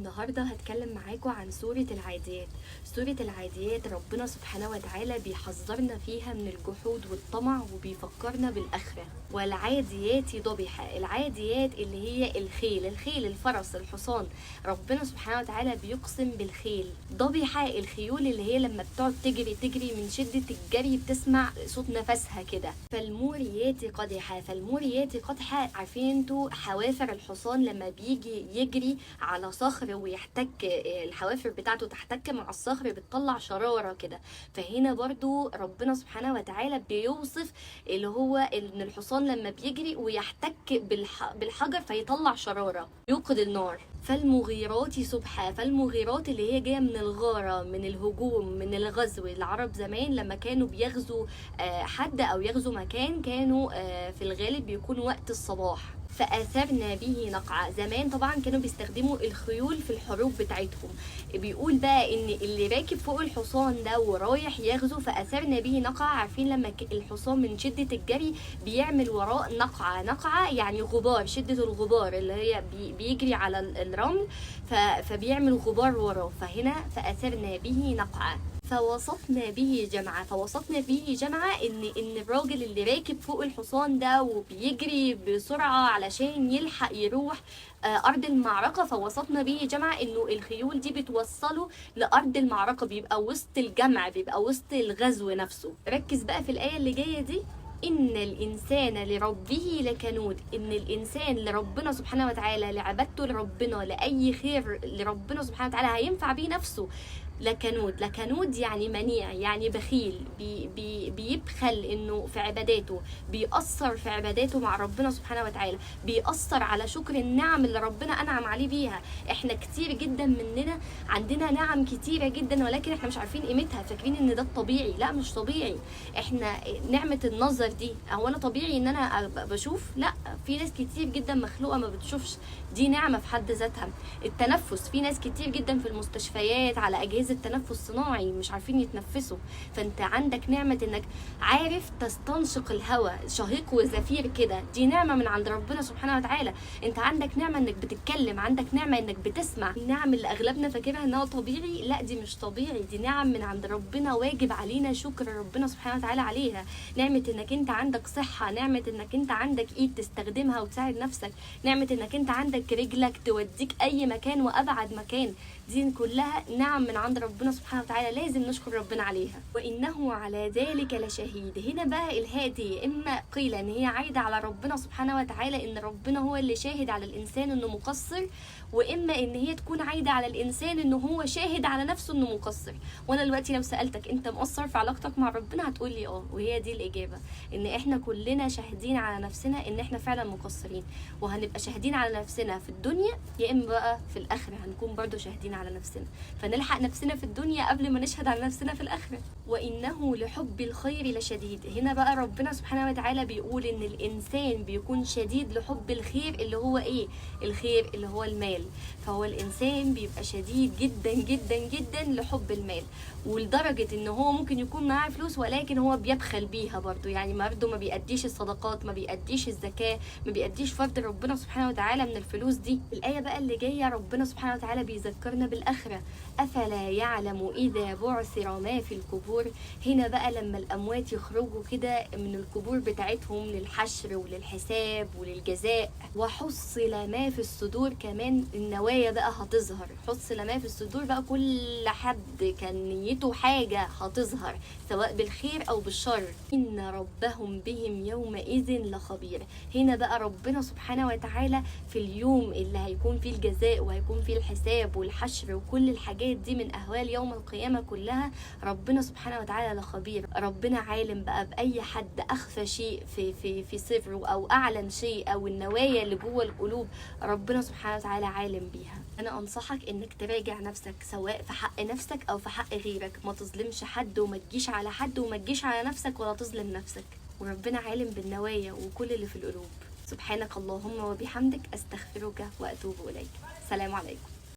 والنهاردة هتكلم معاكم عن سورة العاديات. سورة العاديات ربنا سبحانه وتعالى بيحذرنا فيها من الجحود والطمع وبيفكرنا بالآخرة. والعاديات ضبحا، العاديات اللي هي الخيل، الخيل الفرس الحصان، ربنا سبحانه وتعالى بيقسم بالخيل. ضبحا الخيول اللي هي لما بتقعد تجري تجري من شدة الجري بتسمع صوت نفسها كده. فالموريات قدحا، فالموريات قدحا، عارفين انتوا حوافر الحصان لما بيجي يجري على صخر ويحتك الحوافر بتاعته تحتك مع الصخر بتطلع شرارة كده. فهنا برضو ربنا سبحانه وتعالى بيوصف اللي هو ان الحصان لما بيجري ويحتك بالحجر فيطلع شرارة يوقد النار. فالمغيرات صبحا، فالمغيرات اللي هي جاية من الغارة، من الهجوم، من الغزو. العرب زمان لما كانوا بيغزوا حد او يغزوا مكان كانوا في الغالب بيكون وقت الصباح. فأثرنا به نقعا، زمان طبعا كانوا بيستخدموا الخيول في الحروب بتاعتهم. بيقول بقى ان اللي راكب فوق الحصان ده ورايح يغزو فأثرنا به نقعا، عارفين لما الحصان من شدة الجري بيعمل وراه نقعة، نقعة يعني غبار، شدة الغبار اللي هي بيجري على الرمل فبيعمل غبار وراه. فهنا فأثرنا به نقعا. فوسطنا به جمعا، فوسطنا به جمعا ان الراجل اللي راكب فوق الحصان ده وبيجري بسرعة علشان يلحق يروح ارض المعركة، فوسطنا به جمعا انه الخيول دي بتوصله لارض المعركة، بيبقى وسط الجمع، بيبقى وسط الغزو نفسه. ركز بقى في الآية اللي جاية دي، إن الإنسان لربه لكنود، إن الإنسان لربنا سبحانه وتعالى، لعبادته لربنا، لأي خير لربنا سبحانه وتعالى هينفع بيه نفسه. لكنود، لكنود يعني منيع، يعني بخيل، بي بي بيبخل إنه في عباداته، بيأثر في عباداته مع ربنا سبحانه وتعالى، بيأثر على شكر النعم اللي ربنا أنعم عليه بيها. إحنا كتير جدا مننا عندنا نعم كتيرة جدا ولكن إحنا مش عارفين قيمتها، فاكرين إن ده الطبيعي، لا مش طبيعي. إحنا نعمة النظر دي، هو أنا طبيعي إن أنا بشوف؟ لا، في ناس كتير جدا مخلوقة ما بتشوفش، دي نعمة في حد ذاتها. التنفس، في ناس كتير جدا في المستشفيات على أجهزة تنفس صناعي مش عارفين يتنفسوا، فانت عندك نعمة انك عارف تستنشق الهواء، شهيق وزفير كده، دي نعمة من عند ربنا سبحانه وتعالى. انت عندك نعمة انك بتتكلم، عندك نعمة انك بتسمع. النعم اللي اغلبنا فاكرها انها طبيعي، لا دي مش طبيعي، دي نعم من عند ربنا واجب علينا شكر ربنا سبحانه وتعالى عليها. نعمة انك انت عندك صحة، نعمة انك انت عندك ايد تستخدمها وتساعد نفسك، نعمة انك انت عندك رجلك توديك اي مكان وابعد مكان، دي كلها نعم من عند ربنا سبحانه وتعالى لازم نشكر ربنا عليها. وإنه على ذلك لشهيد، هنا بقى الهادي إما قيل إن هي عايدة على ربنا سبحانه وتعالى إن ربنا هو اللي شاهد على الإنسان إنه مقصر، وإما إن هي تكون عايدة على الإنسان إنه هو شاهد على نفسه إنه مقصر. وأنا دلوقتي لو سألتك أنت مقصر في علاقتك مع ربنا هتقول لي آه، وهي دي الإجابة، إن إحنا كلنا شاهدين على نفسنا إن إحنا فعلا مقصرين، وهنبقى شاهدين على نفسنا في الدنيا يا إما بقى في الآخرة هنكون برضو شاهدين على نفسنا، فنلحق نفسنا في الدنيا قبل ما نشهد على نفسنا في الآخرة. وإنه لحب الخير لشديد، هنا بقى ربنا سبحانه وتعالى بيقول إن الإنسان بيكون شديد لحب الخير اللي هو إيه؟ الخير اللي هو المال. فهو الإنسان بيبقى شديد جدا جدا جدا لحب المال، ولدرجة إن هو ممكن يكون معاه فلوس ولكن هو بيبخل بيها برضو، يعني برضو ما بيأديش الصدقات، ما بيأديش الزكاة، ما بيأديش فرض ربنا سبحانه وتعالى من الفلوس دي. الآية بقى اللي جاية ربنا سبحانه وتعالى بيذكرنا بالآخرة، أفلا يعلم إذا بعثر ما في القبور. هنا بقى لما الأموات يخرجوا كده من القبور بتاعتهم للحشر وللحساب وللجزاء، وحصل ما في الصدور، كمان النوايا بقى هتظهر، حصل ما في الصدور بقى كل حد كان نيته حاجة هتظهر سواء بالخير أو بالشر. إن ربهم بهم يومئذ لخبير، هنا بقى ربنا سبحانه وتعالى في اليوم اللي هيكون فيه الجزاء وهيكون فيه الحساب والحشر وكل الحاجات دي من أهوال يوم القيامة كلها، ربنا سبحانه وتعالى لخبير. ربنا عالم بقى بأي حد أخفى شيء في في في سره أو أعلن شيء أو النوايا اللي جوه القلوب، ربنا سبحانه وتعالى عالم بيها. أنا أنصحك إنك تراجع نفسك سواء في حق نفسك أو في حق غيرك، ما تظلمش حد وما تجيش على حد وما تجيش على نفسك ولا تظلم نفسك، وربنا عالم بالنوايا وكل اللي في القلوب. سبحانك اللهم وبحمدك، أستغفرك وأتوب إليك. سلام عليكم.